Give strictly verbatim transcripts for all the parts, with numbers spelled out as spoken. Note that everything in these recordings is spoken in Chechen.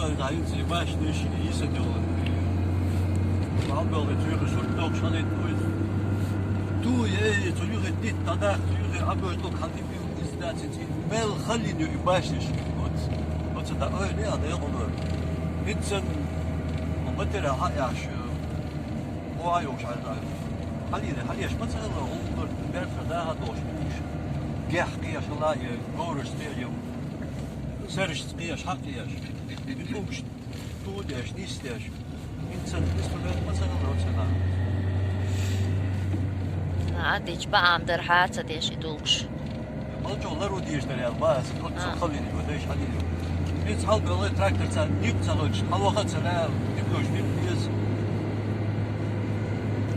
Даица башни ши иса дела. Албелы цуйхы сурт докшаны туй. Ту е цуйхы дит тадах цуйхы абой док хати бил издаци ци. Мел халини и башни ши. Вот. Вот да ой не а да я гонор. Ицен. О матера ха яш. О ай уш ай. Халини халеш мацала умбар берка да ха дош. Гех кияш ла е горш те е. Серш кияш ха кияш. Итукш. Тудеш, нистеш. Инсан инструмент мацагал роцена. Адич ба амдар харца деш идулкш. Малчо лару деш дарял баз, вот А. Сохалин, вот деш халин. Ин цал белой трактор ца, нип цалоч, халоха цала, нип гош, нип из.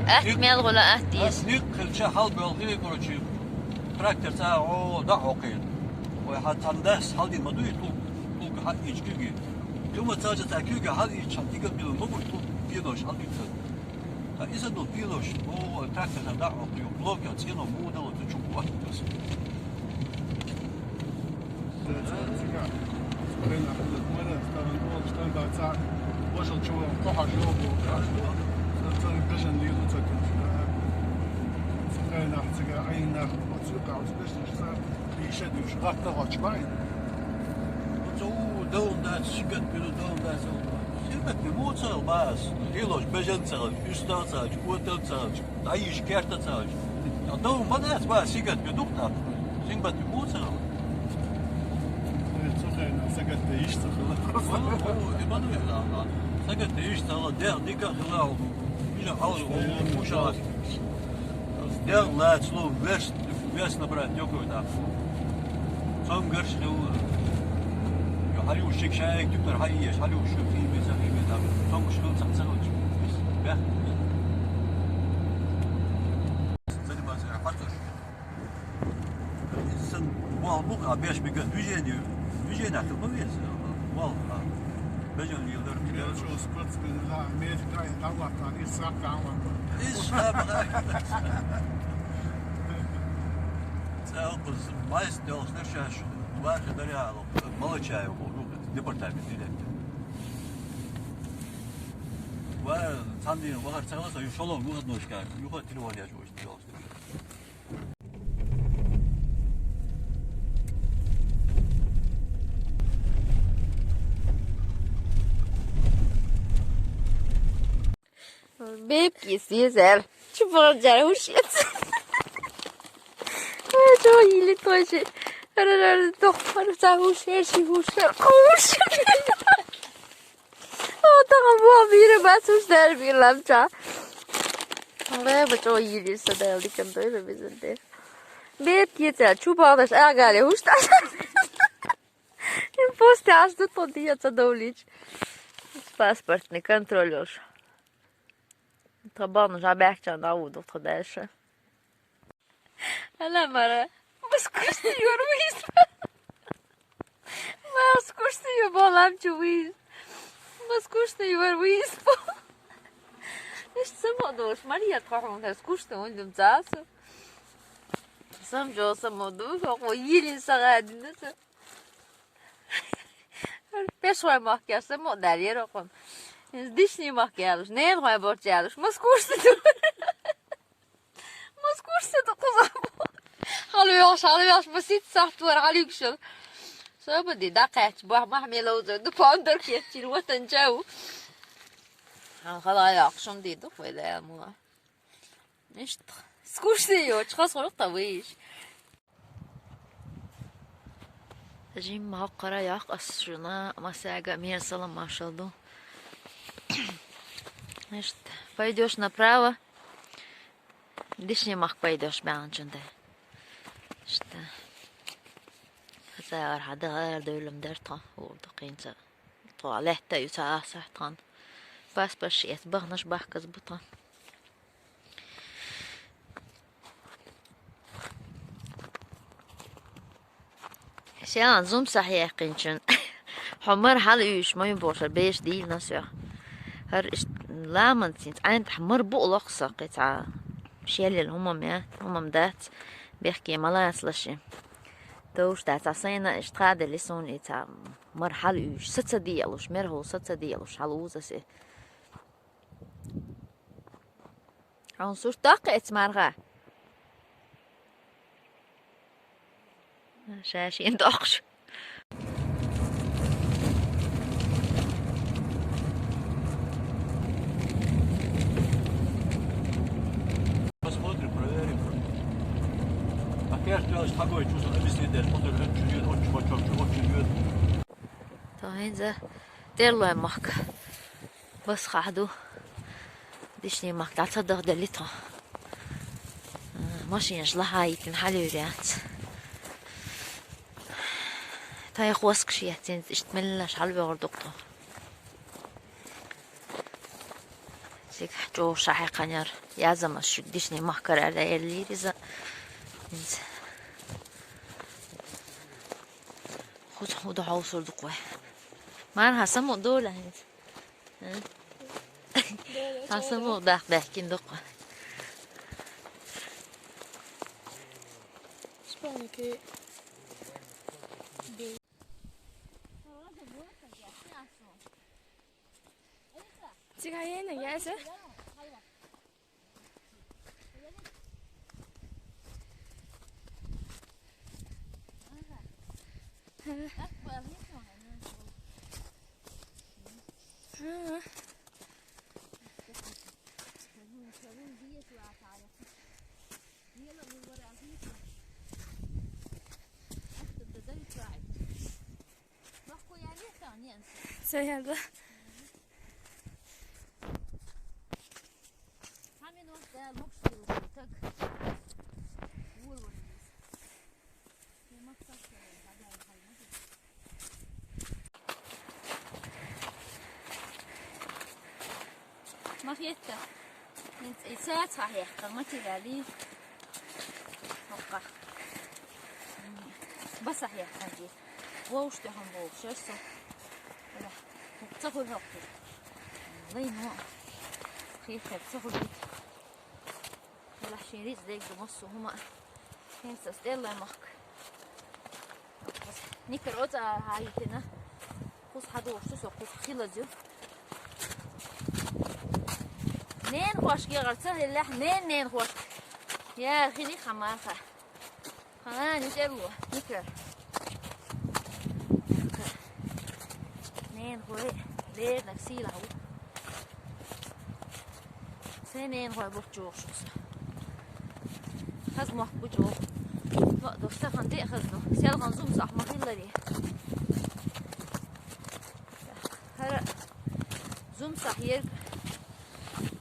Ахт Нип- мел гула ахт из. Ник хилча хал белхи, короче, трактор ца, о, да хокин. Ой, ха тандас, халдин мадуи ту, ту ха ичкиги. Тума цаажа та кюга хал ичан тига билу могу ту пинош хал ичан. Та иза ну пинош, о, трактор да да, о, блок я цено му да ло ту чуку ва. Ишедуш гатта гачбай. Цу дом да сигат билу дом да сил. Сигат би му цал бас. Илош бежен цал, уста цал, кута цал, даиш керта цал. Я дом ба да ба сигат би духта. Сигат би му цал. Цу хайна сагат да иш цал. О, о, и ба да. Сагат да иш цал, да дика хила. Бижа хал, о, уша. Дел лац лу вес вес набрать нёкой да. Сам гарш лу. Ё хали у шик шай тюктор хай еш хали у шик и бе сами бе да. Сам уш лу сам сам уч. Бе. Заниматься хатош. Сан вал бук а беш бига движение. Движение хил бу вес. Вал. Бежен йылдар. Милер чо спортсмен да Америка да ватан исак да ватан. Ис да бага. Цел кыз майс делшнер шаш. Вар даря алып. Молочаев болду. Департамент директор. Ва сандин вагар цагласа ю шолом выходнойшка. Юха телефон яш болуш делшнер. Бепки сизер. Чубарджар ушет. Ой, то или то же. Ара, ара, то, ара, за ушер, ши ушер, ушер. О, тагам бу бири бас уш дер бир ламча. Ара, бу то или са дер дикем то или бизде. Бепки це, чубарджар, а, гали, уш та. Им после аж тут он дия ца довлич. Паспортный контролёр. Табан уже бяхчан да уду то дальше. Ала мара. Мускусти юр вис. Мускусти ю балам чуис. Мускусти юр вис. Иш самодуш, Мария тхахун да скучно он дум засу. Сам жо самодуш, о, или сагадин да. Пешвай макияж, само дарьер окон. Дишни макияж, нен вай борчалуш. Мускушты ду. Мускушты ду кузам. Халу яш, халу яш, масит сахтуар халюкшел. Собади да кач, бах мах мелоуза, ду пандер кетчил, ватан чау. Хала яхшым диду, вайда муа. Ишт, скучный ю, чхас хойх та выйш. Жим махкара яхас шуна масяга мер салам машалду. Ишт, пойдёшь направо, дишни мах пойдёшь бянчунде. Ишт. Хазар хадагар дөлем дер та, урду кынца. Туалетта ю сааса тан. Паспорт шиэс бахнаш бахкас бутан. Сян зум сахьяхъинчун. Хьо мар хьал уьйш май боша беш дийна сё. Хар иш ламан цин цӀайн тӀа мар бу локса кхи цӀа. Шелил хӀумам я, хӀумам дац. Бехке малас лаши. Товш дац, цхьа сайна иштта хьаделли суна и цхьа мара хьалуьйш, са ца делуш, мерхӀу са ца делуш, хьалузасе. Хьуна сурт доккха эца марха. Ша шен доккхуш. Посмотрим, проверим. А кеш делаешь такой, что объяснить делаешь, вот это чует, вот чего, чё, чего чует. Та хӀинца тӀерлой махка. Бас хахьа ду. Дишни махка ца дахделли тхо. Машинаш лахьа йитина хьалуьйр яц. Тай хоск ши яц, цинца иштта меллаш хьалвегӀур ду тхо. Цига чӀогӀа ша хьекханер, язамас шу дишни махкара аьлла, эллийриза. Инца. Хуз худа хьовсур дукх вай. Ман хьасан мо дола хӀинца. Хьасан мо дах бехкин дукх. Спанки. Цига яна яса. Саяда. Мах етта. Ин цӀа цхьа хьехта материали. Хокка. Баса хьехта жи. Вовш тӀехьа вовш, шерсо. Ала. Ца хуй хокки. Лай но. Хьехта ца хуй. Ала шин риз дег ду массу хӀума. ХӀинца стелла махк. Никар оцӀа хьаитина. Кус хьадугӀуш ду со, кус хилазю. Нен хошке гӀар ца хиллехь, нен, нен хошке. Я, хили хамаха. Хана, ничего, никар. Нен хой, лер, наксила ху. Сенен гой бу чугъ шуса. Хаз мах бу чугъ. Ва, доста ханди хаз ду. Сел гъан зум сах махиллари. Хара зум сах ерг.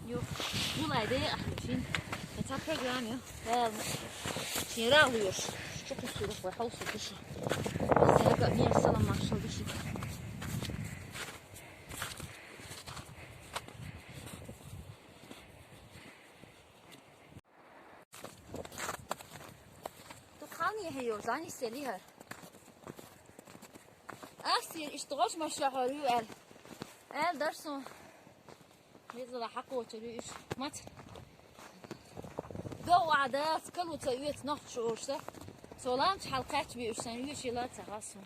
Ю, булай де ахлушин. Это программа. Ладно. Шира луш. Чугъ сюрү хой хавсу души. Сага мир салам машал души. Ту хани хьайор, зани селихар. Ахсир, иш догош маша хор ю эл. Эл дарсун. Мезла хакочу ю иш. Мат. До вада, скалу ца уец нах чурса. Солам чхал кач би усан ю шила ца хасун.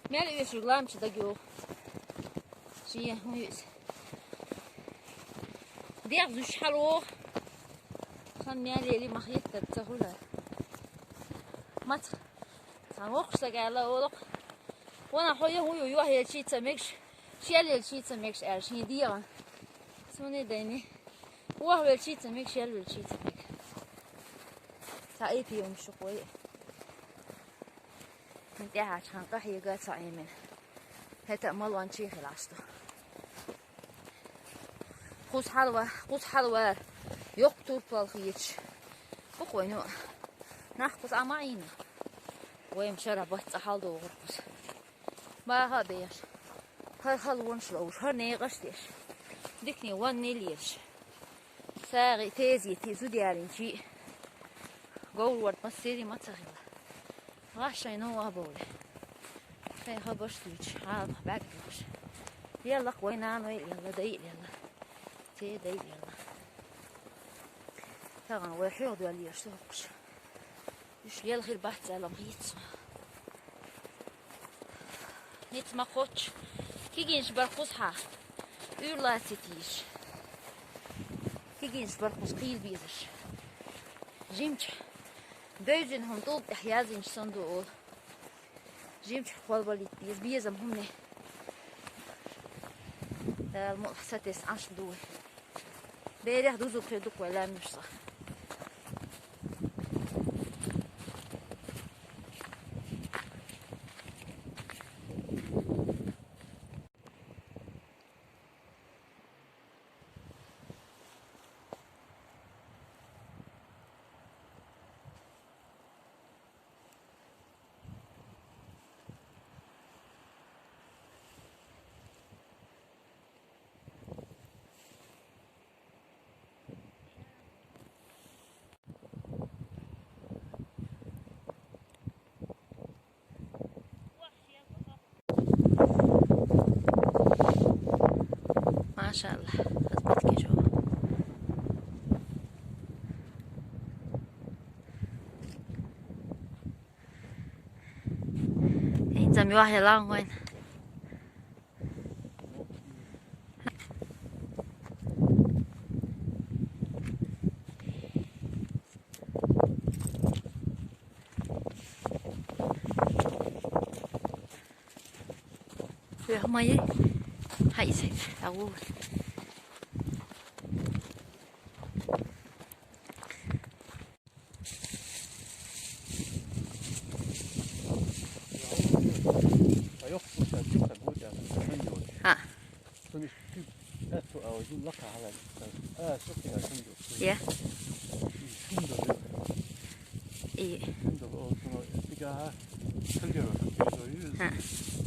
Мел уьш ламча дагё. Шия хун юс. Дегъ зуш хало. Хан мел ели махьет так ца хула. Мат. Сан вохш сагала олох. Вона хо ю ю ю хел чи ца мегш. Шел ел чи ца мегш эр ши дига. Суни дайни. Вох вел чи ца мег, шел вел чи ца мег. Ца эпи ум шукой. Мин тӀехьа чхьанкъа хьега ца Ӏемина. ХӀета малван чи хилаш ду. Кхус хьалва, кхус хьалвар. Йокъ турпал хьеч. Бухой, ну. Нах кхус Ӏама Ӏийна. Вайм шара бац цӀа хьал догӀур кхус. Баха беш. ХӀар хьал вонш ловш, хӀар некъаш деш. Дикни ван нелеш. Сагъи тезити зудярин чи. Говр вард массери ма ца хила. Гъаш шайна ва бовле. Хай хабаш туч, хьал бак туч. Ялла кой нан вай ялла дай ялла. Те дай ялла. Таган вай хьо дуал яш тохш. Уж лела хир бац аьлла хеташ. Низ ма кхоччу. Кигинаш бара кхузахьа. Уьйр лаца ца тийша. Кигинаш бара кхуза кхийла безаш. Жимчу. Бевзина хӀума тӀулба тӀехь яздинчу санна ду олу. Жимчу хьолбалийта беза, безам хӀумане. Дала мукъ лахь сатесна Ӏаш ду вай. Берех дузуг хир ду-кх вай лаьмнаш цӀа. Машалла, хаза бетиг чӀогӀа. ХӀинца-м юьхь ялан вайн. Хьоьху ма яй. Хьаьвза, агӀо. А. Е. И. Ха.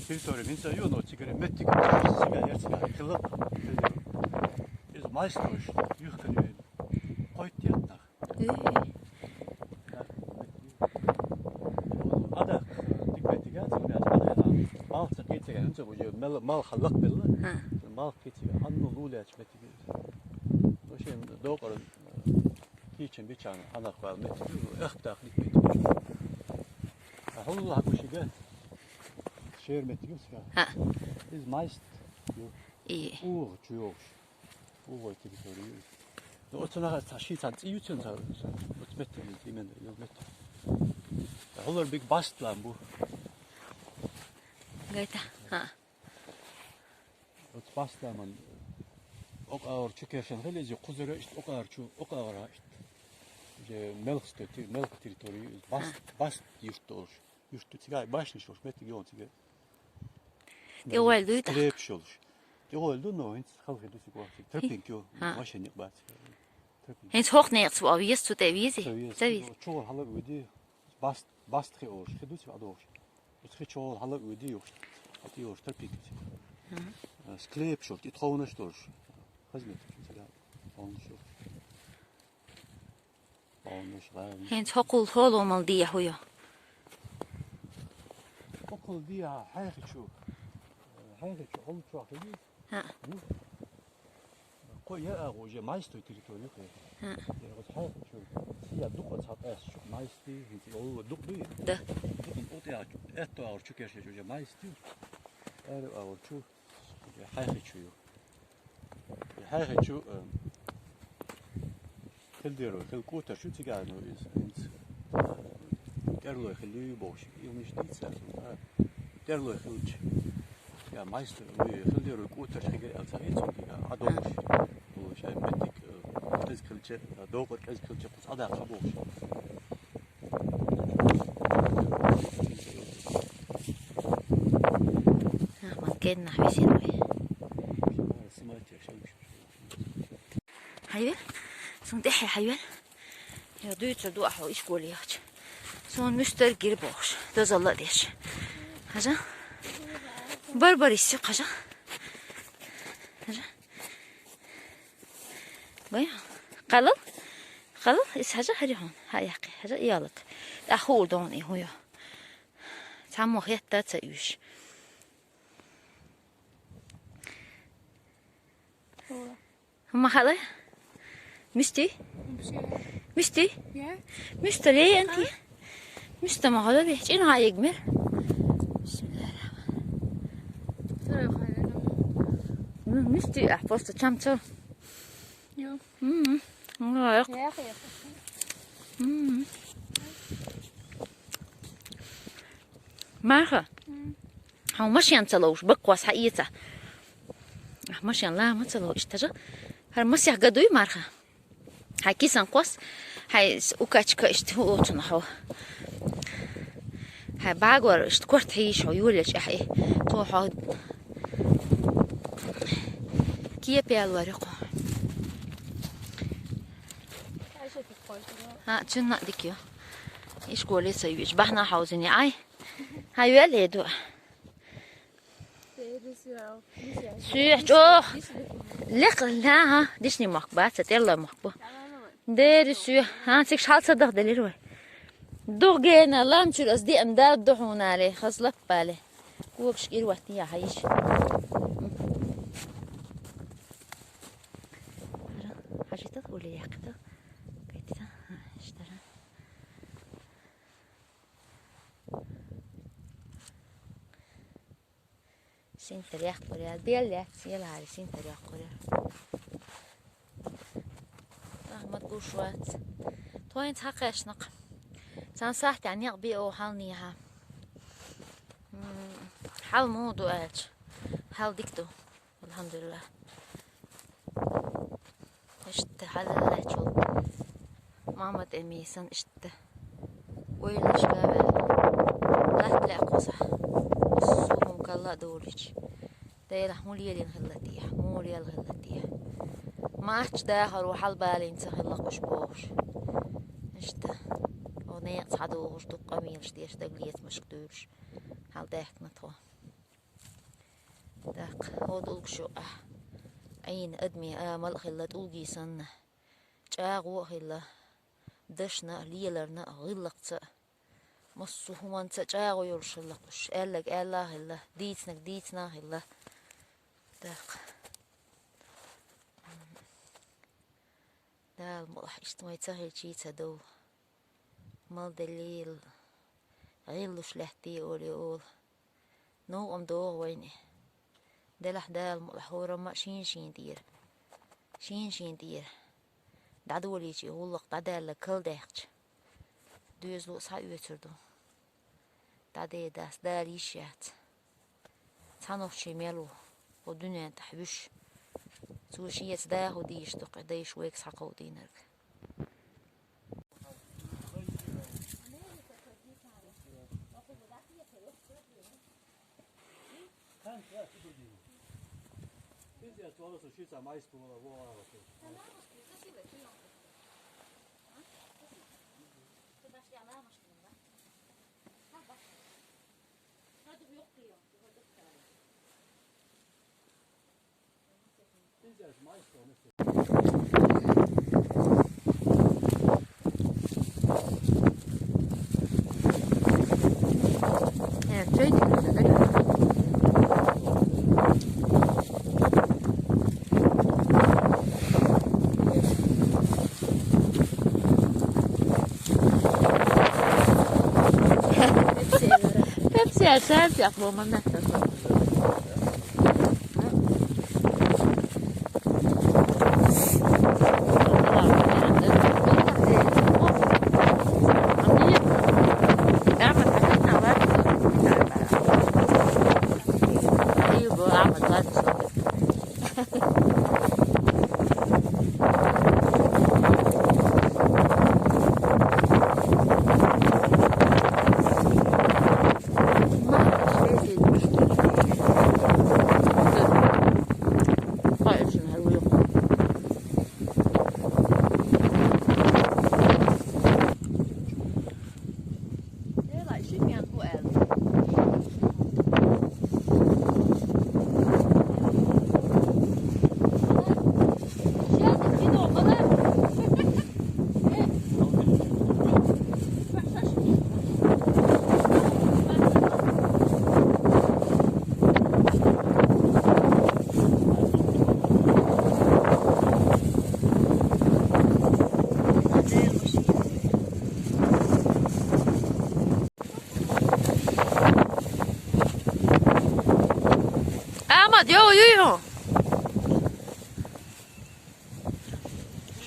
Территория, мин ца ю, но цигара меттиг, цигара, я цигара, килла. Из майстуш, юхкан ю. Кхойтта ятнах. Э. Ада, дик меттига, цигара, ада, балца кицигара, хинца, уже мал, мал халлак белла. Ха. Мал кицигара, анну лулач меттига. Вообще, докъар, Кийчен бичан хьанах ваьлла меттиг ю, эх даха дика меттиг ю. А хьулла хьан гушига шер меттиг ю цига. Ха. Из майст ю. И. УгӀа чу йогӀуш. УгӀой территория ю. Ну, оцу наха цхьа ши цхьа цӀи ю цун цхьа, оцу меттиг ю, именно, ю меттиг. ХӀуллар биг баст лам бу. Гайта. Ха. Оцу пастаман окъагӀар чу кершан хила иза, кхузара иштта окъагӀар чу, окъагӀара иштта. Уже мелх сто, мелх территория, баст, баст юрт долуш. Юрт ду цига, башнаш йолуш, меттиг йогӀун цига. ТӀе ойла дуй тӀаккха? Склепаш йолуш. ТӀе ойла ду, но хӀинца халхи ду цига вахча. Тропинка ю, машина юкъа бац. Тропинка. ХӀинца хӀокху некъаца ву а веза, цу тӀе вези? Ца веза. Ца веза. ЧугӀар хьала а вуьди, баст, баст хи олуш, хи ду цига а дохуш. Оцу хи чу гӀолла хьала а воьдий юхуш. Хьо тӀе йолуш тапийтича. Мгм. А, склеп шух, и тховнаш долуш. Хазмет чу цига тховнаш долуш. Тховнаш, гӀавнаш. ХӀинца хӀокхул хьоломал дехьа хӀу йо? ХӀокхул дехьа хьайхи чу. Хьайхи чу хьол чохь хили. ХӀаъ. Ю. Кхо я агӀу уже майстой территорию кхе. ХӀаъ. Я вот хьайхи чу. Сия дукъа цхьа тӀаьс чу майсти, хӀинца йолла дукъ дуй? Да. Дукъа тӀутӀа чу, этто агӀу чу кешеш уже майсти. Ари агӀу чу. Уже хьайхи чу ю. Хьайхи чу, э, Хила дера вай, хила кӀутар шу цигара, ну, иза, хӀинца, э, тӀерлой хила юй бохуш, и хӀумнаш дийца, а, тӀерлой хилча. Я майстер, ну, хила дера вай кӀутар шу хигара, а, ца хӀинца, а, а, долуш. Долуш, ай, меттиг, э, кӀезиг хилча, э, докъар кӀезиг хилча, кхуза Ӏадаккха бохуш. Нах, ман кеннах висина вай. Хьайвел? Суна тӀехье хьайвел? Я дуьйцур ду ахьо ишколе яхча. Суна муьстар гира бохуш, дозалла а деш. Хьажа? Бар-бар иссу, хьажа? Хьажа? Бай? Кхалал? Кхалал? Ис хьажа хьари хьуна? Хьа яккхи. Хьажа иялат. ТӀаккха хуур дона и хӀун йо? Цхьаммо хетта ца уьш. Ма хала? Мисти? Мисти? Я? Мисти ле анти? Муьста ма хьала бе, чӀин гӀайиг мер. Бисмиллахир-рахманир-рахим. Ну, муьста а просто чам цо. Йо. Мм. Лайк. Яхи. Мм. Марха. Мм. Хьо машен ца ловш, баккхос хьаэца. Машен лама ца ловш, тажа. Хьар масех гадуй, Марха. Хьай кисан кхос, хьай с-, укачка иштта хӀу оцунахьо. Хьай багор иштта корта хьийш хьо, юлеш ахьи. Цо хьо кепел варихо. А, цунна дикио. Ишколе са юж. Бахна хьаузини ай. Хьай вел эду. Суьх чӀох. Лекха, ха, дишни мохк бац, тӀерла мохк бу. Дери суьх. Ха, цигш хьал ца дахделир вай. Дух гена, лам чур аз диъан дад духунаре, хаз лаппале. Когаш кӀир ватни я хьайиш. Хьажитах уле яхта. Кайтита. Иштара. Синтар яккхур яр, бел яц, елхьари синтар яккхур яр. Ахмад гуш вац. Тхоин цхьа кхаьчнакх. Сан сахьтян некъ биъо хьалнийхьа. М, хьал муду аьлча. Хьал дик ду. Алхьамдулиллах. Иштта хьалаллачул. Мама тӀе мийсан иштта. Ойлашка ваьлла. Латт лаьккхуса. Сухум калла а долич. Дайлахь, хӀун лелийна хилла тӀехь, хӀун лела хилла тӀехь. Мач дахар ву хьалбалийна ца хилла кхуш бохуш. Иштта. О, некъ цхьадохуш, дуккха а мелаш деш, даглецамашка дуьйлуш. Хьалдаьхкина тхо. ТӀаккха хӀо тӀулгаш ю ахь. Ӏийна адамийн амал а хилла тӀулгий санна. ЧӀагӀо а хилла. Дашна а, леларна а, гӀиллакхца а. Массо а хӀуманца а чӀагӀо йолуш хилла кхуш. Аьлларг аьлла а хилла, дийцинарг дийцина а хилла. ТӀаккха. Дала мукъалахь, иштта вай ца хилчий ца дов. Малделлийла гӀиллуш лаьттий олий олу. Новкъа-м догӀу вайна. Делахь Дала мукъалахь хӀорамма а шен-шен тӀера. Шен-шен тӀера. ДӀадолийча и гӀуллакх дӀадаьлла калдаьхча. Доьзало а схьаоьцур ду. ДӀадедац, Дала йиш яц. Цхьа нохчий мел ву, хӀо дуьнен тӀехь вуьш. Цо шеца даху дийш ду кхе дайша вайга схьакховдийнарг. Пепси а шаьртехь бу ма меттара.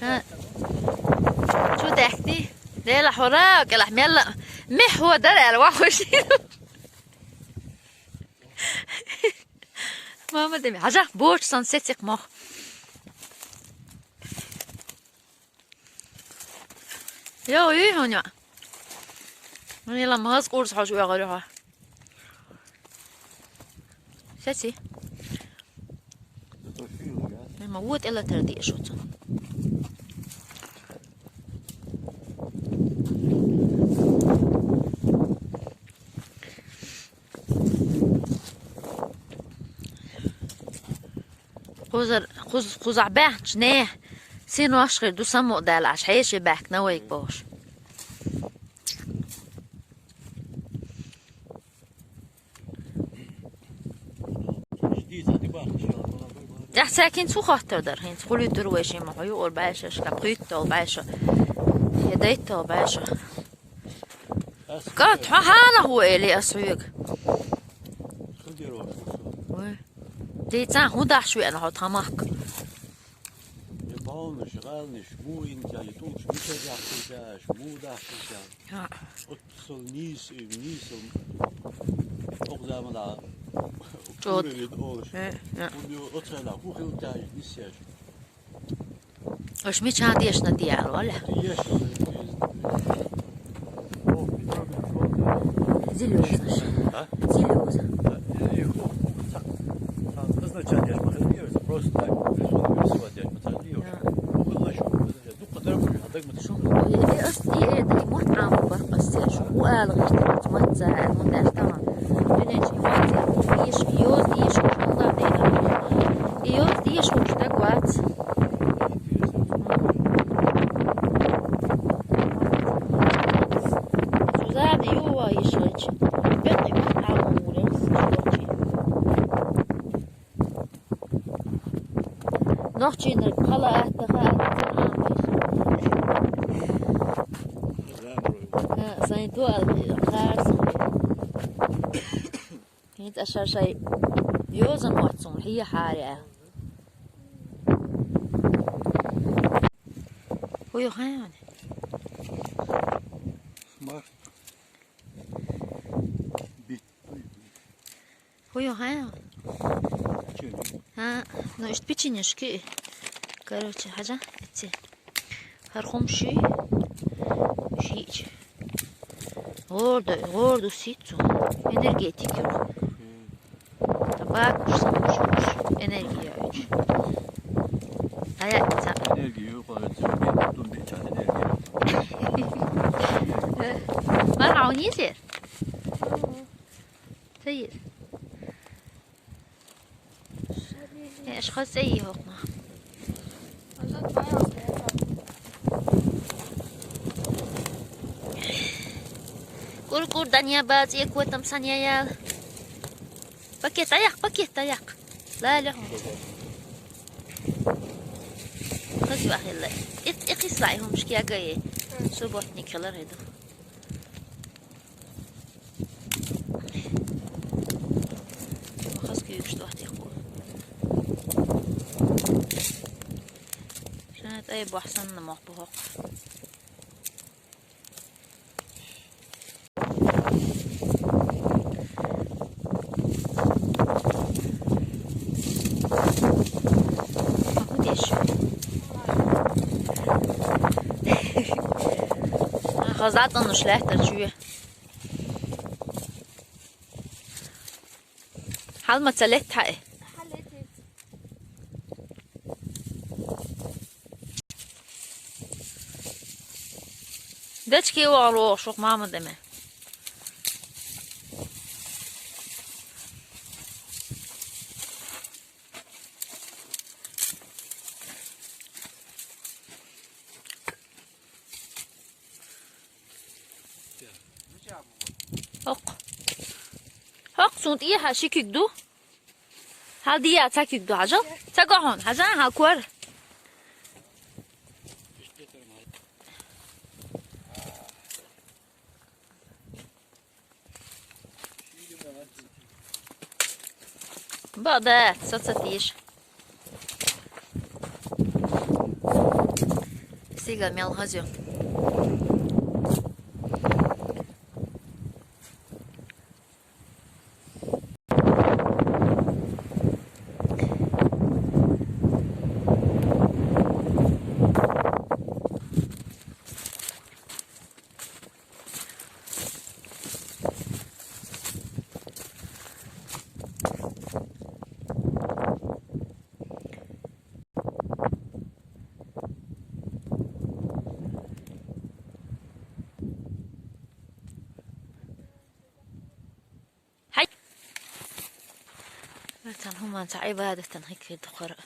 Ха. Чу даьхкий? Дела хьора, кӀелахь мелла. Мехь хьо дар аьлла, вахуш. Мама деми. Хьажа, боч сан сецик мох. Йо, ю хьуня. Мила маз курс хьож угӀар хьо. Сеци. Ма вот эла тар диэш оцу. Кхузар, кхуз-, кхузахь баьхча, не, синош хир ду, самукъадаьлла, аш хьеший баьхкина вайга бохуш. ТӀехь цаькин цу хаттар дар, хӀинца хули тур вай шима хьо юкъур баьша, шка пхуьйттал баьша, я дайттал баьша. Кат, хьо хьанах ву эли ас хьоьга? Вай. Дийцан, хӀун дахьаш веана хьо тхамахка? Я балнаш, гӀалнаш, муу интяй, тулш, мича дахьаш, муу дахьаш. Ха. Оццул нийса, нийса. Окъ замана. ЧӀота. Куралид олуш. Э, э. Хьуна оццайла хӀу хилтаеш, нисеш. Аш мичан дешна диал, валя? Дешна. Зилёзаш. А? Зилёза. Да, и ху-, ху-, цак. Цак, назначать деш, махал деш, просто так, рисунок рисовать деш, махал деш. Да. Ху-, ху-, ху-, ху-, Дукха дарба хьадагма тишу. Э, э, ас, э, э, дай мотт Ӏамабар ас, э, шу хӀу ала гӀиштарца, мотт ца аьлла, хӀунда аьлча тахана дуьнен чу мотт ца аьлла, дийш, йоз дийш хӀуш хӀунда дайна. И йоз дийш хӀуш даг вац. Цу зама юва йиш гӀича. Бекъи мотт Ӏамабар ас, шу дохчи. Нохчийнарг хала атта хаьа, ца Ӏамийша. Ха, сайн туал харц. ХӀинца аша шай йозан вацун, хьехьари а. ХӀу ю хьан? Март. Бит. ХӀу ю хьан? Печенье. ХӀа, ну, иштта печеньешки. Короче, хьажа, эци. ХӀара хӀума шуьй, шиъча. ГӀорда, гӀорда сицу. Энергетик ю. Табак уж сам уж, уж энергия уж. А я ца. Энергия ю, кхоьлу, тум бича энергия. Мар хьо нийсер? Ца йир. Э, аша хаза цӀе йий хӀокхунах? КӀур-кӀур дан я бац, э, котам сан я ял. Пакет дӀаяккха, пакет дӀаяккха. Лала хьун. Хаза ю ахилла. Ит, икхислай хӀумаш кегае. Субботник хилар хӀеду. Хаза куьйгаш дохтехула. Шана тӀай бохь санна мохь бу хӀокху. Ма хӀун деш? Хаза тӀануш лаьттар чуье. Хьалма ца летта хьаэ. Дечке вагӀар вогӀуш ву мама деме. ХӀокху. ХӀокху цунна тӀехьа ши куьг ду. Хьал дия ца куьг ду, хьажал? Ца го хьуна, хьажа, хьал кор. Бакъда, со ца тийша. Дика мел хаза ю. Хьай! Цхьан хӀуманца Ӏибадатана хӀикхир дукхара.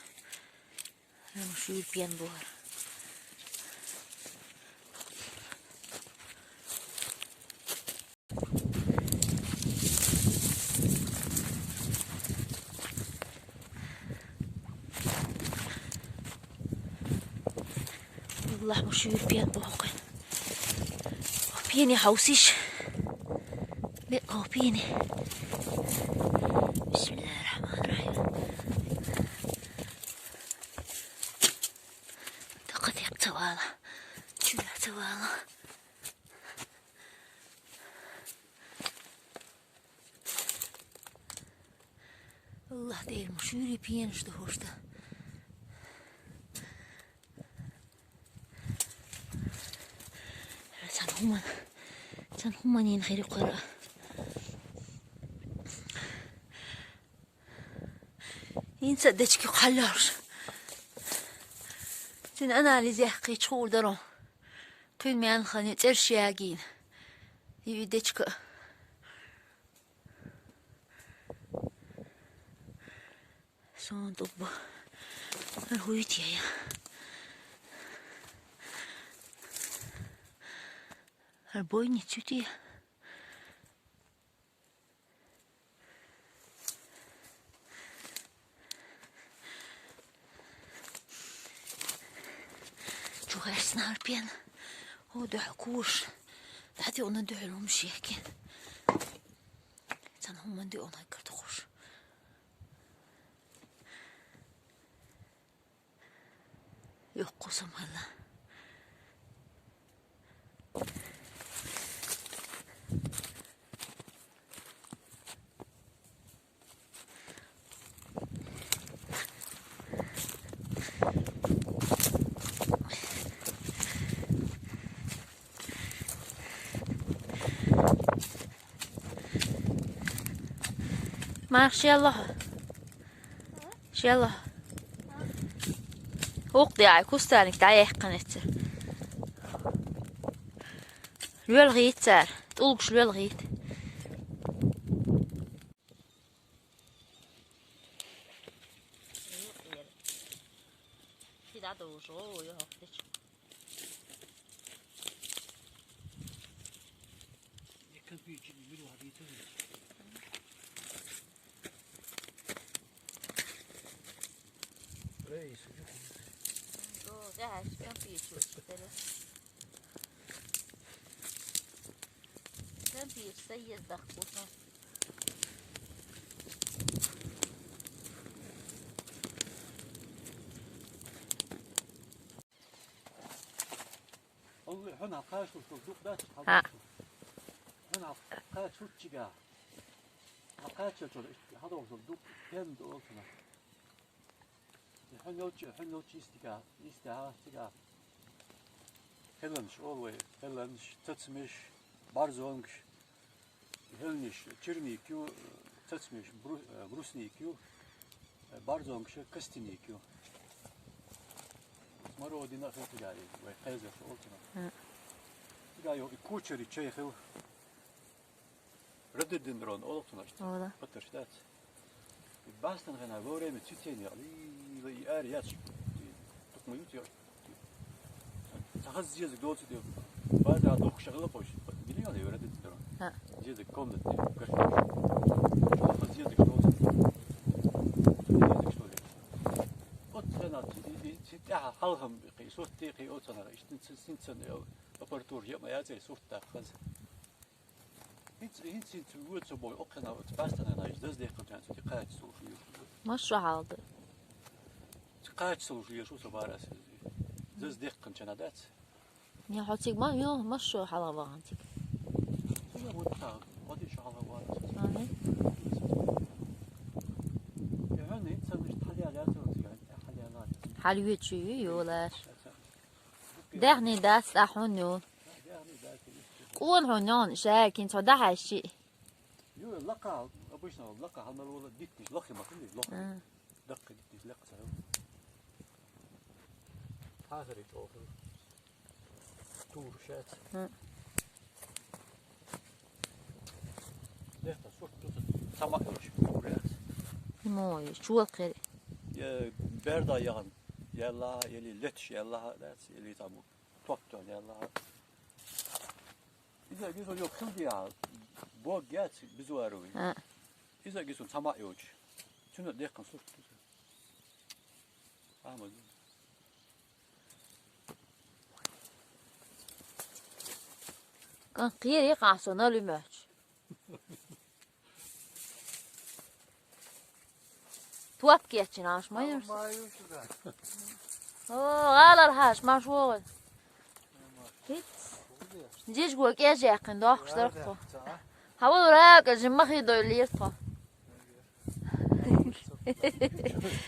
Ам шуьйра пен бохура. Аллахь, ма шуьйра пен боху. Пене хьовсийша. Бекъо пене. Бисмиллахир-рахманир-рахим. Дакха декъ ца вала. Чуьра ца вала. Аллахь, Дела, ма шуьйра пенаш ду хӀорш дан. Цхьан хӀуман, цхьан хӀуманийн хир ю кхара. ХӀинца дечки кхаллалш. Цуьнан анализ яьккхича хуур даро. Кхуьнан маьнхан цӀерш ягийна. И дечка. Сон дубба. ХӀара хӀуьйта яя. ХӀара бойница ю те? Чу гӀаьрсинара пен. О, дуьхьал куш. ДӀатиъна дуьхьал хӀумаш яхки. Цхьана хӀуманна диъна хӀаггар дукхуш. Йоккху самхьалла. Марша ялла хьо. Шелла. ХӀокху де ай кустарник дӀаяьккхина эццара. ЛоьлгӀийта цара. ТӀулгаш лоьлгӀийта. Ши дӀадовжа, гӀо, йо, хӀокху дечу. Хьуна кхачалц дукха дац, хьуна кхачалц чигахь. Хьуна кхачалц иштта хьадохуш дукха пен ду олу цунах. Хьуна йолчу, хьуна йолчу йистигахь, йистехь цигахь. Хеланаш олу вай, хеланаш, цацмеш, барзонгаш. Хеланаш черник ю, цацмеш бру-, э, брусник ю, э, барзонгаш костяник ю. Смородина а хила цигахь, вай кхайзарш олу цунах. Цигахь йолу и кучари чай хила. Рододендрон олу цунах. Олу. Патарш дац. И бастана хенахь во время цветения, и, и ара яц. Тукма ю цо. Сан хаза зезаг доцу де. База духкуш хила кхуш. Миллион евро рододендрон. Зезаг комнатный, гаш. Чохь хаза зезаг доцу. Зезаг, что ли? Оцу хенахь и, и, и, цу тӀаьхьа хьалхам кхин, сурт тӀе кхин оцу хенахь. Иштта син-, синцан аппаратура яа ма яцара сурт даккха хаза. ХӀинца, хӀинца, хӀинца вуьйцу бой, окхана, оцу пастанана, иза даздехкал чан, цу кхача слушаешь. Маша хьалда. Цу кхача слушаешь, у со бара сези. Из дехкан чана дац? Не, хьо цига ма, ё, ма шо хьалха вахан цига. Цига вот так, вот ещё хьалха вахан. Ани? Я, не, ца, не, хьалха яц, вот, цига, хьалха яц. Хьалха ю чи, ю, ю, лаш. Дехни дац, а хьун ю. Дехни дац, ю. Кун хьун ю, шакин, цо дахьа ши. Ю, лака, обычно лака, хьалмал вала дитниш, лохи ма, лохи. А. Дакка дитниш, лака, ца. Хазари чоху. Тур шац. М. Дехта сурт туса цама ёч буряц. Мой, чуал кери. Е, берда яган. Яла, ели летш, яла, дац, ели таму. Топ-то, яла. Иза гизо ё хилдия. Бог яц, бизуаруй. А. Иза гизо цама ёч. Чуна дехкан сурт туса. Амал. Кан кири касо на лимач. Туап кечинаш майрс. О, алар хаш маш вогой. Хит. Жиж гуа кеж якын дохш дорхо. Хавал рак жимахи дой лиртхо.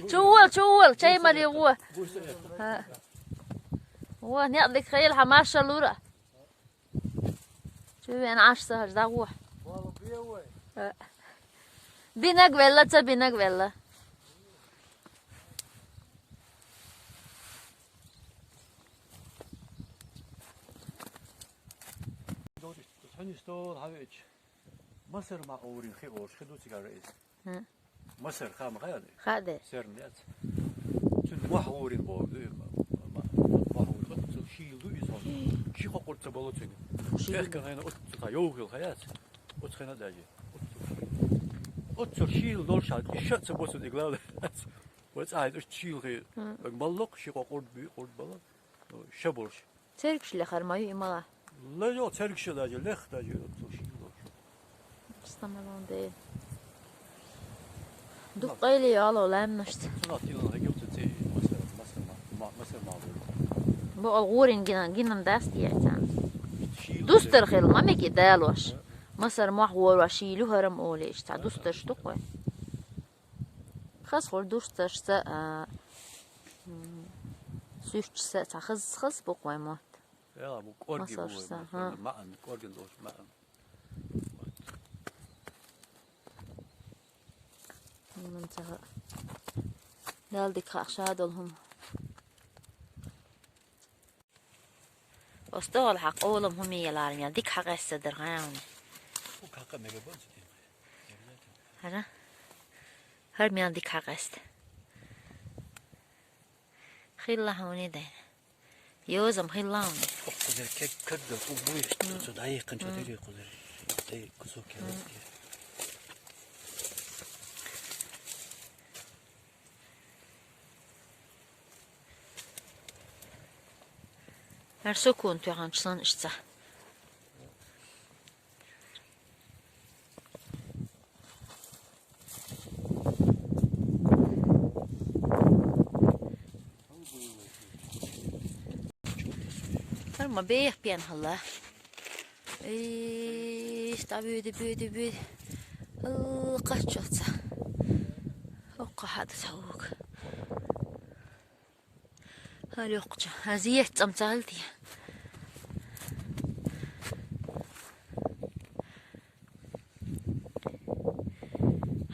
Чувал, чувал, чай мали гуа. Ха. Уа, не дик хил хамаша лура. Чувен аш сахаж да гуа. Ха. Бинаг велла, ца бинаг велла. Масар ма оврин хи орш, хи дуцигара из. Ха. Масар хам хаяни? Хаде. Серн яц. Цун мах оврин бо, э, ма, ма, мах оврин бо, цун шийл ду из хон. Ши хо курца боло цун. Шийл. Бехка хайна от ца йоу хил хаяц. От хайна даже. От цун шийл дол шал, иша ца босун иглав. Вот ай, от шийл хи. Ха. Бак маллок, ши хо курд би, курд бала. Ша болш. Церквш лехар маю имала. Ла ё, церквш даже, лех даже, вот, цо ши болш. Стамалон де. Дук къайли ало лам нашт. Цуна тилан хагюкта ци масар, масар ма, ма, масар ма бу. Бу ал гурин гинан, гинан даст яца. Ши дустар хил, ма меки далош. Масар мах ворва ши лю харам олеш, ца дустар штук вай. Хас хор дустар ца, а, м, сюрч ца, ца хас, хас буквай мот. Яла, бу корги. Масар бу, са, бу, ха. Маан, коргин дош, маан. Мун ца. Далдик хахша дол хум. Остогал хак, олам хум ялар, я дик хак эссе дер, ха, яни. Бу кака мега бон сутин. Хара? Хар мян дик хак эст. Хилла хуни ден. Ёзам хилла хуни. Ох, кузер, кек, кек, да, у буй, что, сюда ехать, что ты, кузер. Ты кусок, я. Ар сокун тюган чсан ишца. Ар ма бех пен хала. Эй, ста бюди, бюди, бюди. Ыл, качоца. Окка хада саук. Ар ёкча. Азиет цамцалти.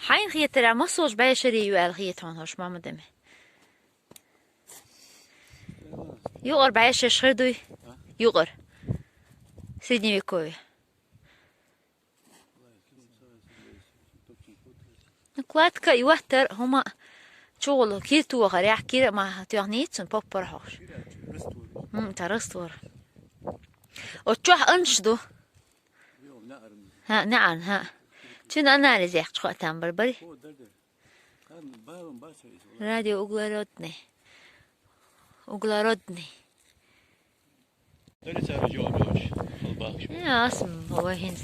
Хайн хетера масож бай шери юал хетон хош мама деме. Югар бай шеш хердуй. Югар. Средневековье. Накладка и ваттар, хума чугулу кир тугъар, я кир ма тюгъни цун поппар хохш. М, та раствор. Очох анш ду. Ха, наан, ха. Чин анализ яхчу там барбари. Радио углеродный. Углеродный. Дали цара жо дож, албахш. Э, ас, м, ва хин.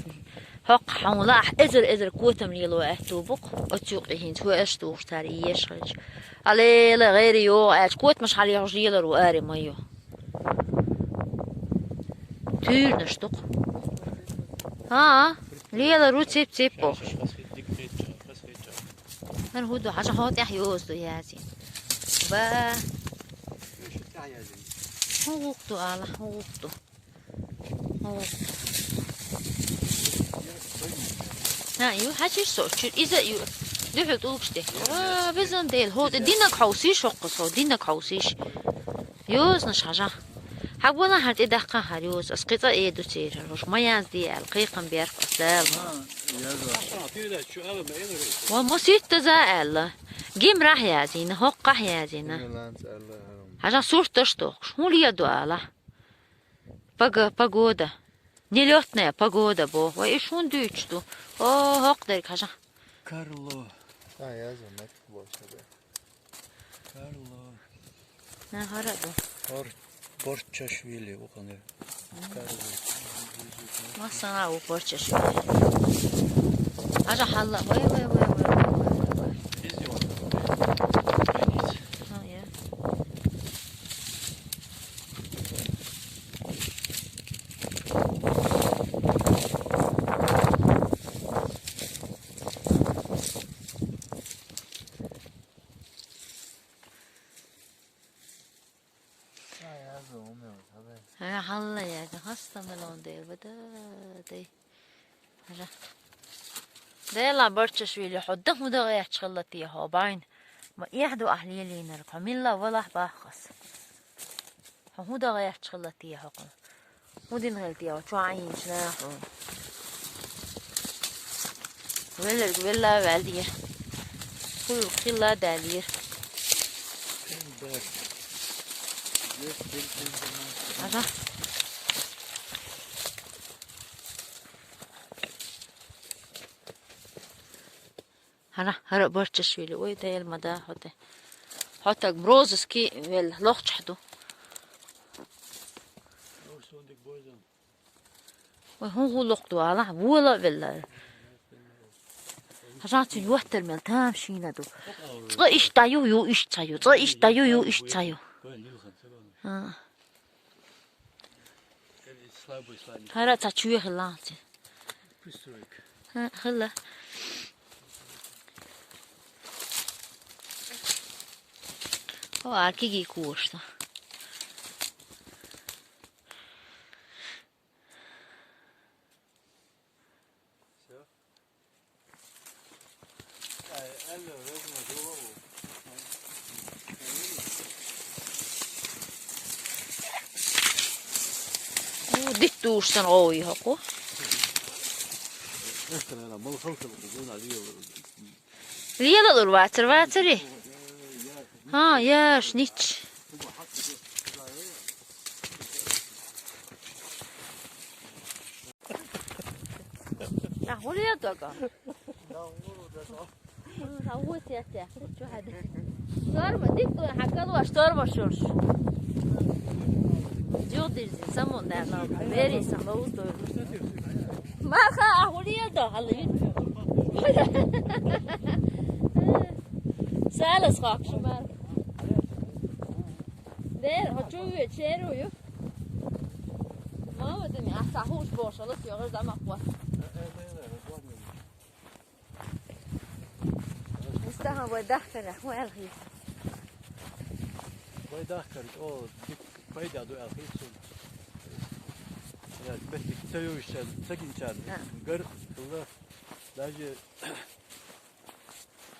Хок хаула, эзер, эзер котам лило, э, тубук. Оцюк хин, ху эш тух тар, еш хич. Але, ле, гери ё, эш котмаш хали ё жила ру, ари маю. Туьйранаш ду-кх. ХӀаа, лелар ву цип-цип бохуш. ХӀара хӀун ду, хьажа хьо тӀехь йоза ду язйина. Ба. ХӀун гӀуллакх ду ала, хӀун гӀуллакх ду? ХӀун гӀуллакх ду? ХӀаа, ю, хьажийша со, чуьра иза а ю. Дуьхьал тӀулгаш де. Ва, безам Дела, хӀо тӀе динаг хьовсийша хӀокхуза, хӀо динаг хьовсийша. Йозанаш хьажа. Хьагвала хьан тӀе даккха хьар йоза. Ас кхин цӀа э ду церан. Уж ма язде аьлла, кхайкхам бер-кх ас Дала ма. Ва ма ситтаза аьлла. Гимрахь язйина, хӀокхахь язйина. Хьажа сурташ дохуш. ХӀун ле ду ала? Пога-, погода. Нелётная погода боху. Ва и шун дуьйцуш ду. О, хӀокху дерг хьажа. Карло. А, яза, мет больше, да. Карло. На, хӀара а ду. Бор-, Борчашвили ву кхунер. Карло. Массана а ву Борчашвили. Хьажа хьалла. Вай, вай, вай. А, я. Ай, азу, умел, хабай. Ай, хьалла яга, хаста мелон дер, бада, дай. Хьажа. Дела Борчашвили, хьо дан хӀун дан гӀерташ хилла те хьо, байна? Ма эхь ду ахь лелийнарг, хьо милла валахь баххас. Хьо хӀун дан гӀерташ хилла те хьо кху? ХӀун дина хилла те хьо, чохь Ӏийначу нахо? Велларг велла а ваьллера. Хуьлург хилла а даьллера. Ага. ХӀара, хӀара Борчашвили, ой, Дела ма да хьо тӀе. Хьо таг в розыске велла, лохчахь ду. Ой, хӀун гӀуллакх ду, алахь, вола а велла. Хьажа цуьнан йоттар мел тамашийна ду. Цкъа иштта ю, ю иштта ю, цкъа иштта ю, ю иштта ю. А. ХӀара цхьа чоь хилла ци. ХӀа, хилла. О, а киги кошта. У, диттуш сан гӀовгӀа хӀокху. Лела лур вацар, вацари? ХӀа, яш, нич. Нах, хӀун лела дага? Нах, хӀун лела дага? М, хьан вон тетте, чу хьада. Шторма, дика ду, хьан калва шторма шурш. Жугдирзи, саму нана, вери, саму усту. Маха, а хӀун лела да, хьала вит. Салас хак шумар. Дер, хьо чу ве, черу ю. Мама, дими, а са хуш бошалас, йогаш да махва. Мустахан вай дахкара, хӀун аьлла хийца? Вай дахкара, о, дик пайда ду аьлла хийца суна. Я, меттиг ца юйшан, ца гинчан, А. Гар, хилла, даже,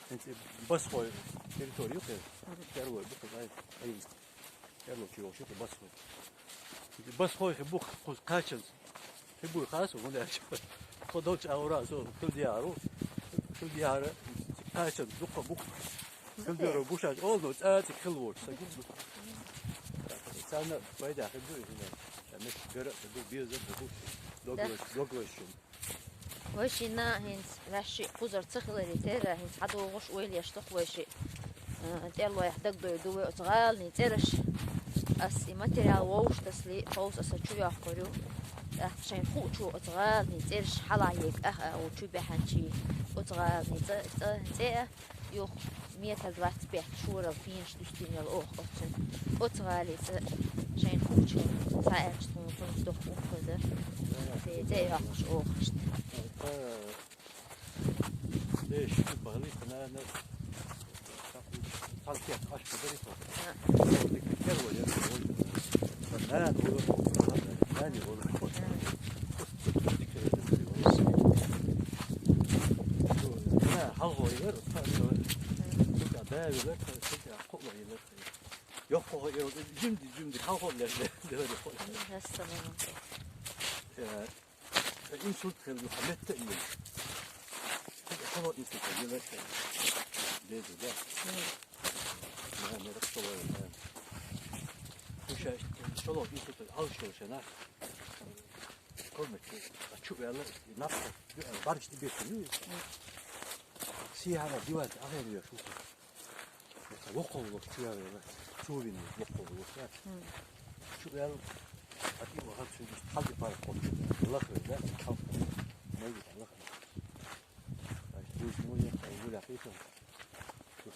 хӀинца басхой территори ю хир. Мгм. Первый бу хир, ай, ай. Эрла чу йогӀуш ю кху басхой. Басхой хи бу кху кхачанца. Хи буй хасу, хӀунда аьлча. Кху долчу агӀора со хила дехьа ву. Хила дехьара кхачанца дукха бу. Хила дера гушаш олу, но цӀа а цигахь хила воцу са гуш ду. Царна пайда хир ду и хӀума. Ша меттиг гара а ду, безам а ду. Доглаш, доглаш шуна. Вай шинна хӀинца ваьшшиъ кхузара ца хиларе терра, хӀинца хьадогӀуш ойла еш доккху вай шиъ. Э, тӀерлойх дагдойр ду вай оцу гӀаланийн цӀераш. Ас и материал вовшах тасале, хьовса аса чу йоккхур ю. ТӀаккха шайна хуучо оцу гӀаланийн цӀераш хьалаега ахьа а ву чу баьхьанчий. Оцу гӀаланийн цӀа, цӀа, цӀе а юха Метр двадцать пять шорал фенаш дуьстина йола оха оццун. Оцу гӀалин цӀа шайна хучун цхьа аьлча тхуна цунца доккха ухаза. Бе, цӀе йоккхуш оха иштта. Деш, бахли, нана, цхьа кет аш кадари то. Дика керва яр, нана, нана, нана, нана, нана, нана, хьалхо яр, цхьа бавилар, цхьа кхоъ яр. Йоккхо яр, жимди, жимди, хьалхо яр, дера кхоъ. Хьастаман. Э, инсульт хилла, хьа метта ийна. Хьало инсульт хилла, деза, да. Ма, ма, рахсолой, да. Уша, шоло инсульт, ал шоло шана. Комнате, а чу вела, напса, барш ти бету. Сиана диват, ахер я шука. Вокхо вокх чу вела, чу вин вокхо вокх. Чу вела, а ти вахат чу, хьалди пара кот. Лах вела, хьал. Ма вела, лах. Ай, душ му я, ай, вела хитон.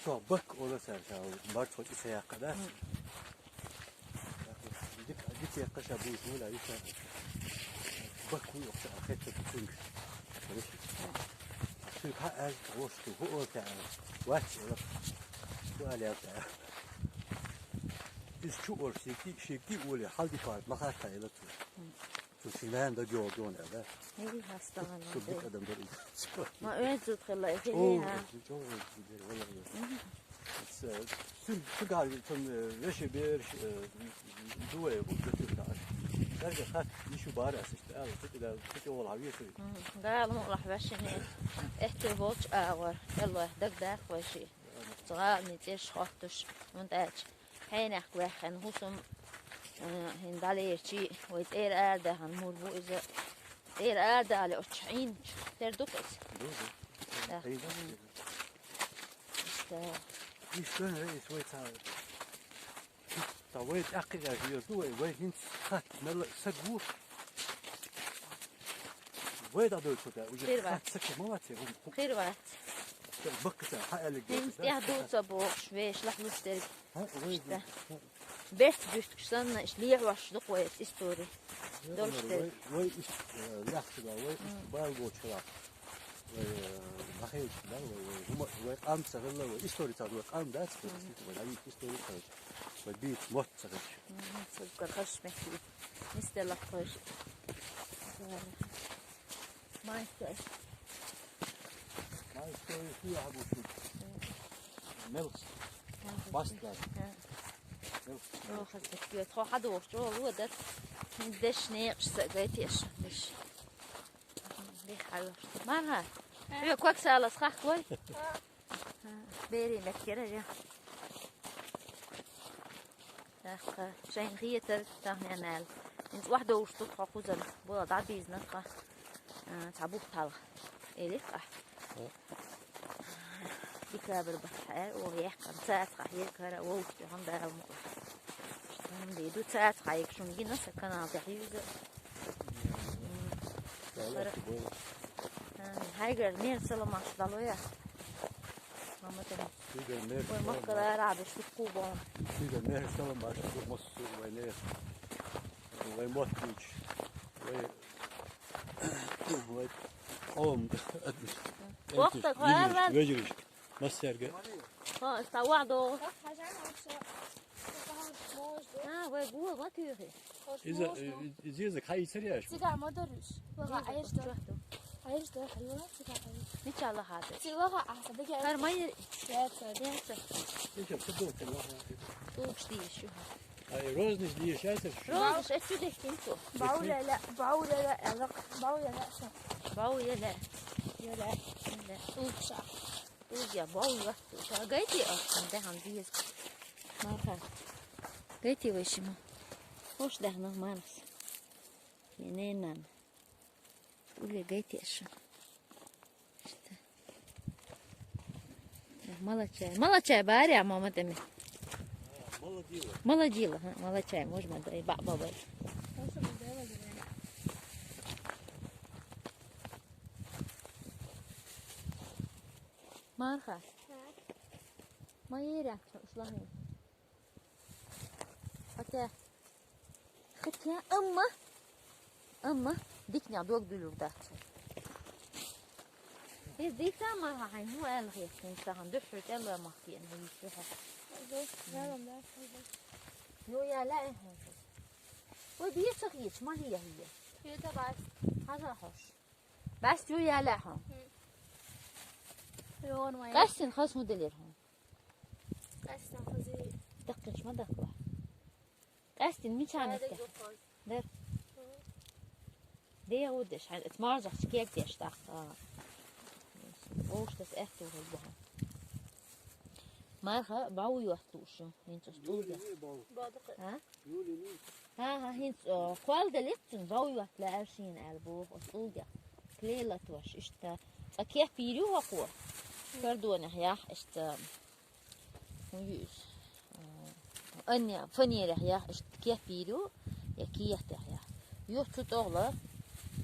Со бак ола сар, ша, барт хот иса якка да. Дик, дик якка ша буш му ла иса. Бак у окса хетта кунг. Су ха аз вошку ху ота. Вач ола. Ду алята. Из чу ор шики, шики уле, хьалди пар, махар та ила ту. Цу шинаьнда геодон, да? Эй, хастагӀа. Цу бик адам бар. Ма эн цу тхила, эхи, Чо, ха. Чо, чо, валлахи. Мгм. С-, цу, цу гар, цу, э, веши берш, э, дуэ, вот, цу гар. Дарга хат, ишу бар, асишт, а, цу да, цу ола веши. Мгм. Гал му лах веши не. Эхте волч а вар. Элла, даг дах веши. Цу гал ми цеш хоттуш. Мунтач. Хьенех ваьххьана хӀусам, э, хӀин далерчи, вай цӀера арадаьхана мур бу иза. ЦӀера арадали оцу Ӏийначу. Тера ду-кх иза? Ду, ду. Да. Ӏийна. Иштта. Иштта вай ца, ца вай тӀаккха яжийр ду вай, вай хӀинца хатта мелла а саг ву. Вай дӀадойту да, уже Хир вац. Хатта саг ма вац, хӀу-, хӀу-, Хир вац. Баккха ца, хьа аьллиг ХӀинца тӀехь ду ца бохуш, вешалахь луш дерг. Иштта. Берц буьстуш санна, иштта лехьош ду-кх вай эцу истори. Долуш дерг. Вай, вай иштта, э, лаьхча, вай иштта бал боцуш хилахь. Вай, э, нахилча, да, вай, вай, хӀума, вай къам ца хилла, вай истори ца, вай къам дац, вай истори ца, вай бийца мотт ца хилча. Мгм, цуьнга кхаш мехкий. Нисделла кхаш. Майской. Майской, хуя хьабуши. Мелкс. Бастлар. Мелкс. Охаза, тхо хьадоху, чӀогӀа ло дара. Деш некъаш са гайтеш. Деш. Дехьа. Марха. Хьоьга ког салаз хахкой? Бери меттера я. ТӀаккха шайна хетар тахана аьлла. ХӀинца охьадовлуш ду тхо кхузара. Бола дӀабийзина тхо. А, цхьа бухталгӀа. Элира ахь. Декабрь бахьа аьлла, оха яьккхина. Цацахь ерг хӀара вовшах тӀехьа Дала мукъ лахь. ХӀунда ду цацахь ерг шуна гина сан канал тӀехь юза. М. Хара. А, хьайгара мер саламаш дӀало я. Мама тан. Шуьгара мер Вай салам махкара баш. Арахь беш дуккху боху. Шуьгара мер салам баш, ду массо а вай нехан. Вай мотт буьйцуш. Вай, вай къоман. Вахта Вежариш, хьаран. Вежариш. Массаьрга. Ха, ста вахьа догӀу. А, вай гуо ма туьйхи. Иза, иза, иза хьаийцар яш? Цига ма дара уьш. Ваха Ӏеш дара. Ӏеш дара, хьайвара, цига Ӏеш. Мича лаха дара? Цига лаха Ӏаса, дага Хар ма йир. Яца. Яца. Мича, ца дохка лаха. Тукш дийш ю. Ай, розниш дийш яцар шу? Розниш, а чу дехкин цу? Бау лела, бау лела, элак, бау лела, ша. Бау лела. Лела. Лела. Тукша. Угья, бовла. Ша гайти а, хан дехьан деза. Марха. Гайти вай шима. Хош дахьна мархас. Я ненан. Уле гайти а шу. Иштта. Молочай. Молочай баря, мама теми. Молодила. Молодила, ха, молочай, можно да, и ба-, бабай. Марха. Ма еряхча ушлахи. Хотя, хотя, амма, амма, дикня дог дулюр дача. Из дица ма хай, ну, эл хи, ин сахан, духу, эл ма хи, эн хи, сахан. Ага, да, да, да. Ну, я ла, э, хай. Ой, бир сах ич, ма хи, я хи. Ю да бас. Хаза хош. Бас ю я ла, ха. Ю, он ма. Касин хас моделер, ха. Къаьстина хазир. Даккхийча ма даккхалахь. Къаьстина мича Ай, меттехь? Дагахь. Дара. Мгм. Дегӏудеш, хьан, эт маржахча кегдеш даккха. Вовшас аьттур хӀума баха. Марха бау йотт лууш ю, хӀинца усту Юлий баха. Баха. А? Юлий. ХӀан-хӀа, хӀинца, э, кхолла делира цунна, бау йотт лаьара шена аьлла боху оцу тӀулгех. Клей латош, иштта. Цкъа кеп йийр ю хӀокхо. Кордонех яхь, иштта. ХӀун ю иза? Э, анне, фанерах яхь, иштта кеп йийр ю, я кехатех яхь. Юха цу тӀогӀла,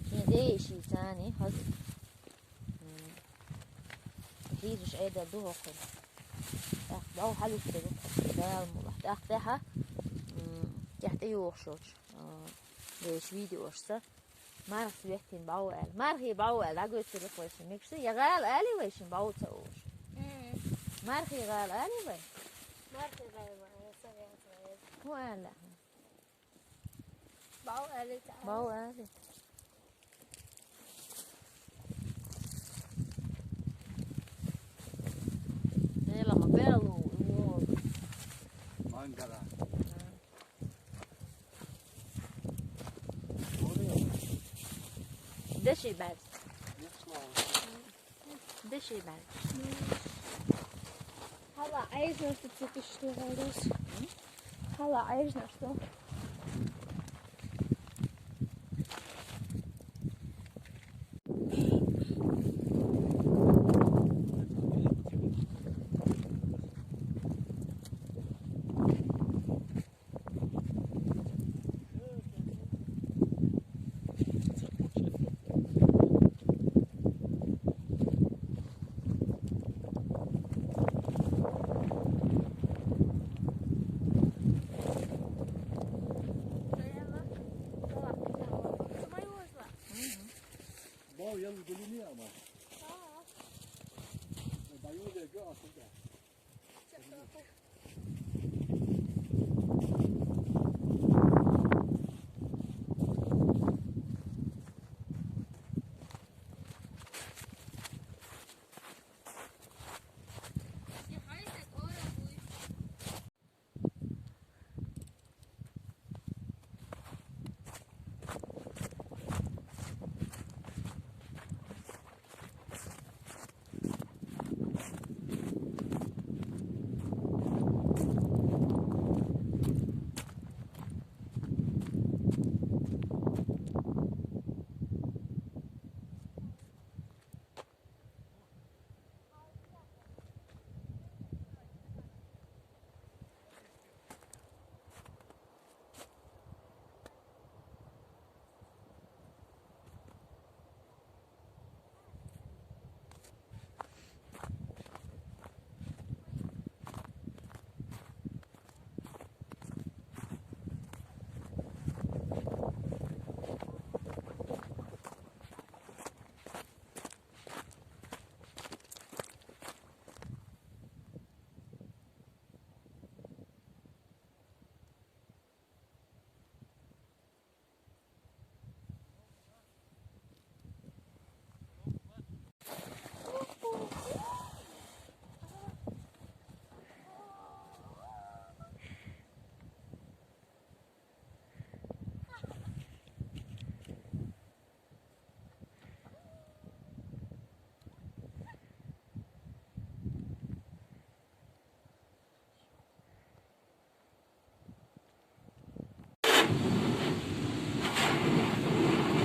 шен ден йиший царний, хаза. М, хьийзаш Ӏедал ду хӀокхуьнан. ТӀаккха бӀов хьалуьттур ю хӀокхуьнан, Дала мукъалахь. ТӀаккха тӀаьхьа, м, тӀехь тӀейогӀуш йолчу, а, вешан видеошца. Мархас веттина бӀов аьлла. Мархий бӀов аьлла, дӀагойтур ю вайшимма мегаш ду, я гӀала алий вайшимма бӀов ца олуш. Мгм. Мархий гӀала алий вай? Мархий гӀала ма аллара, сан яц вай. ХӀун аьлла? Бау алита. Бау алита. Дела ма белу, у. Мангала. Деши бац. Деши бац. Хьала Ӏаьржинарш ду цига иштта гӀайрас. Хьала Ӏаьржинарш ду. Бау ял гулини ама. Баю де гё асуда.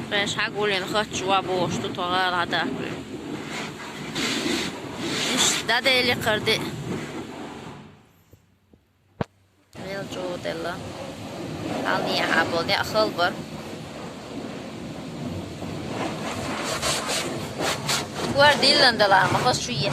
Беш хьагулина хатчу ва бохуш ду тхо гӀала хьадаккхуьйту. Иштта дӀадели кхарди. Вел чӀогӀа делла. Хьалне хьаболу неӀ хала бара. Кор диллина дала, ма хаза шу е.